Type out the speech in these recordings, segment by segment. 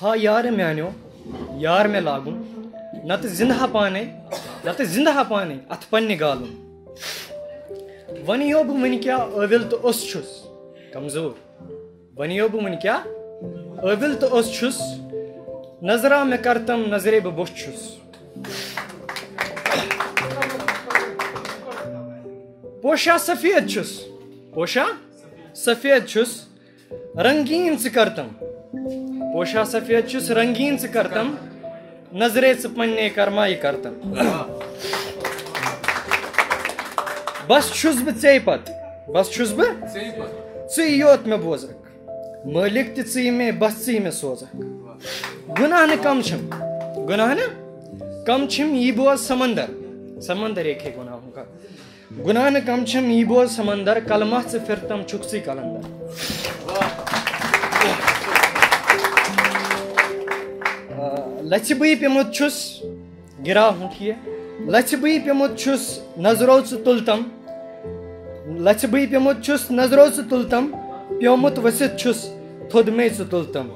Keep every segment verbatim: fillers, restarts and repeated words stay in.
ہا یار میانیو، یار مےٚ لاگُن، نتہٕ زندٕ ہا پانے، نتہٕ زندٕ ہا پانے اتھ پننہِ گالُن۔ ونیو بہٕ وٕنہِ کیٛاہ ٲوِل تہٕ اوٚس چھُس کمزور۔ ونیو بہٕ وٕنہِ کیٛاہ ٲوِل تہٕ اوٚس چھُس، نظرا مےٚ کرتم نظرے بہٕ بوٚچھ چھُس۔ پوشا سفید چھُس، پوشا سفید چھُس، رنگین ژٕ کرتم۔ پوشا سفید چھُس، رنگین ژٕ کرتم، نظرے ژٕ پننے کرمایہِ کرتم۔ بس چھُس بہٕ ژے پت، بس چھُس بہٕ ژے پت۔ ژٕے یوت مےٚ بوزکھ، مٲلِک تہِ ژٕے مےٚ، بس ژٕے مےٚ سوزکھ۔ گناہ نہٕ کم چھِم، گناہ نہٕ کم چھِم، یہِ بوز سمندر، سمندر ایک ہے گناہوں کا۔ گناہ نہٕ کم چھِم، یہِ بوز سمندر، کلمہ ژٕ پھرتم چھُکھ ژٕے کلندر۔ آ، لژھِ بٕے پیوٚمُت چھُس، گرا ہوں ٹھیک۔ لژھِ بٕے پیوٚمُت چھُس، نظرو ژٕ تُلتم۔ لژھِ بٕے پیوٚمُت چھُس، نظرو ژٕ تُلتم۔ پیوٚمُت ؤسِتھ چھُس، تھوٚد مے ژٕ تُلتم۔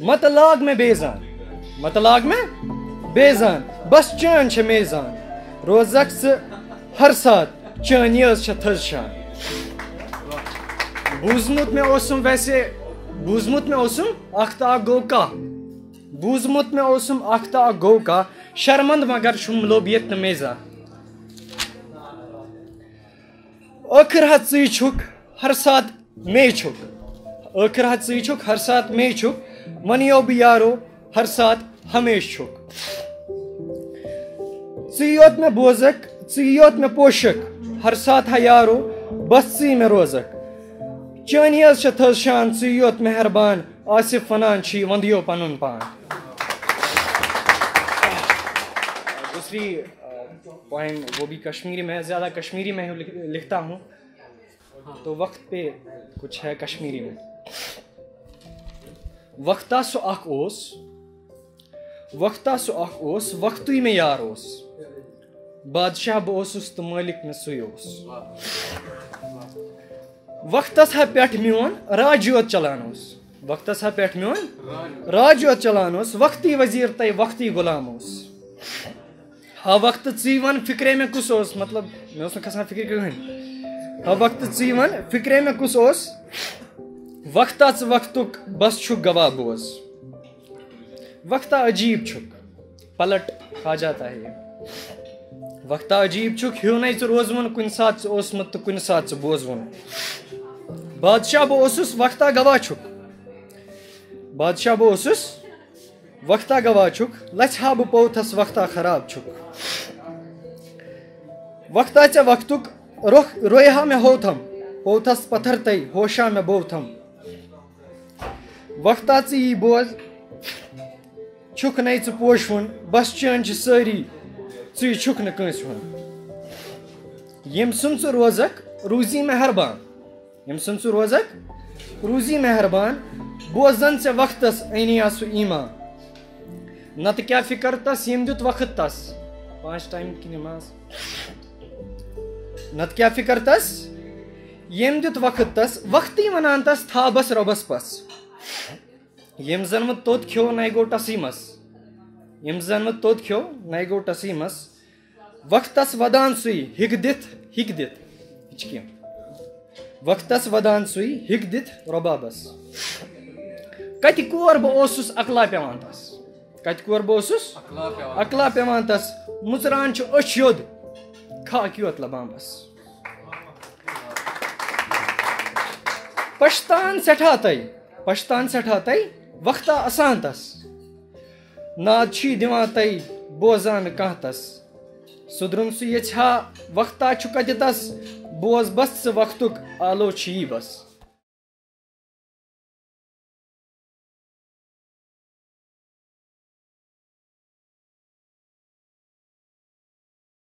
متہٕ لاگ مےٚ بیٚیہِ زان، متہٕ لاگ مےٚ بیٚیہِ زان، بس چٲنۍ چھےٚ میزان۔ روزکھ ژٕ ہر ساتہٕ، چٲنی یٲژ چھےٚ تھٔز شان۔ بوٗزمُت مےٚ اوسُم ویسے، بوٗزمُت مےٚ اوسُم اکھ تہٕ اکھ گوٚو کاہ۔ بوٗزمُت مےٚ اوسُم اکھ تہٕ اکھ گوٚو کاہ، شرمند مگر چھُم لوٚب ییٚتہِ نہٕ مے زانٛہہ۔ ٲخٕر ہا ژٕے چھُکھ ہر ساتہٕ مے چھُکھ، ٲخٕر ہا ژٕے چھُکھ ہر ساتہٕ مے چھُکھ، وَنیو بہٕ یارو ہر ساتہٕ ہمیشہٕ چھُکھ۔ ژٕے یوت مےٚ بوزکھ، ژٕے یوت مےٚ پوشکھ، ہر ساتہٕ ہا یارو، بس ژٕے مےٚ روزکھ۔ چٲنی یٲژ چھےٚ تھٔز شان، ژٕے یوت مہربان، آصف ونان چھی وندیو پنُن پان۔ دوسری، آ، پوئم، وہ بھی کشمیری میں، زیادہ کشمیری میں ہی لکھ-، لکھتا ہوں، تو وقت پہ کچھ ہے کشمیری میں۔ وقتا سُہ اکھ اوس، وقتا سُہ اکھ اوس، وقتُے مےٚ یار اوس۔ بادشاہ بہٕ اوسُس تہٕ مٲلِک مےٚ سُے اوس۔ وقتس ہا پٮ۪ٹھ میون راج یوت چلان اوس۔ وقتس ہا پٮ۪ٹھ میون راج یوت چلان اوس۔ وقتی وزیر تہٕ وقتی غلام اوس۔ ہا وقتہٕ ژٕے وَن فِکرے مےٚ کُس اوس، مطلب، مےٚ اوس نہٕ کھسان فِکرِ کٕہٕنۍ۔ ہا وقتہٕ ژٕے وَن فِکرے مےٚ کُس اوس۔ وقتا ژٕ وقتُک بس چھُکھ گواہ بوز۔ وقتا عجیٖب چھُکھ، پلٹ کھا جاتا ہے۔ وقتا عجیٖب چھُکھ، ہیوٗ نَے ژٕ روزوُن، کُنہِ ساتہٕ ژٕ اوسمُت تہٕ کُنہِ ساتہٕ ژٕ بوزوُن۔ بادشاہ بہٕ اوسُس، وقتا گواہ چھُکھ۔ بادشاہ بہٕ اوسُس، وقتا گواہ چھُکھ، لژھِ ہا بہٕ پوتھس، وقتا خراب چھُکھ۔ وقتا ژےٚ وقتُک رۄخ رویہِ ہا مےٚ ہوتھم، پوتھس پتھر تَے ہوشا مےٚ بوتھم۔ وقتا ژٕ یی بوز، چھُکھ نے ژٕ پوشوُن، بس چٲنۍ چھِ سٲری، ژٕے چھُکھ نہٕ کٲنٛسہِ ہُنٛد۔ ییٚمۍ سُنٛد ژٕ روزکھ، روٗزی مہربان۔ ییٚمۍ سُنٛد ژٕ روزکھ، روٗزی مہربان، بوزن ژےٚ وقتس عینی آسُ ایمان۔ نتہٕ کیٛاہ فِکر تس، ییٚمۍ دیُت وقت تس۔ پانٛژھ ٹایم کی نماز۔ نتہٕ کیٛاہ فِکر تس، ییٚمۍ دیُت وقت تس، وقتی ونان تس، تھاو بس رۄبس پس۔ ییٚمۍ زن وۄنۍ توٚت کھیوٚو، نَے گوٚو ٹسٕے مس۔ ییٚمۍ زن وۄنۍ توٚت کھیوٚو، نَے گوٚو ٹسٕے مس۔ وقتس ودان سُے ہیٚکہِ دِتھ، ہیٚکہِ دِتھ۔ یہِ چھِ کینٛہہ۔ وقتس ودان سُے ہیٚکہِ دِتھ رۄبابس۔ کتہِ کور بہٕ اوسُس اکلا پٮ۪وان تس۔ کتہِ کور بہٕ اوسُس اکلا پٮ۪وان۔ اکلا پٮ۪وان تس۔ مُژران چھُ أچھ یوٚد، خاک یوت لبان بس۔ پشتان سٮ۪ٹھاہ تَے، پشتان سٮ۪ٹھاہ تَے، وقتا اسان تس۔ ناد چھی دِوان تَے، بوزان نہٕ کانٛہہ تس۔ سُدرُن سُہ یژھِ ہا، وقتا چھُ کتہِ تس۔ بوز بس ژٕ وقتُک، آلو چھُ یی بس۔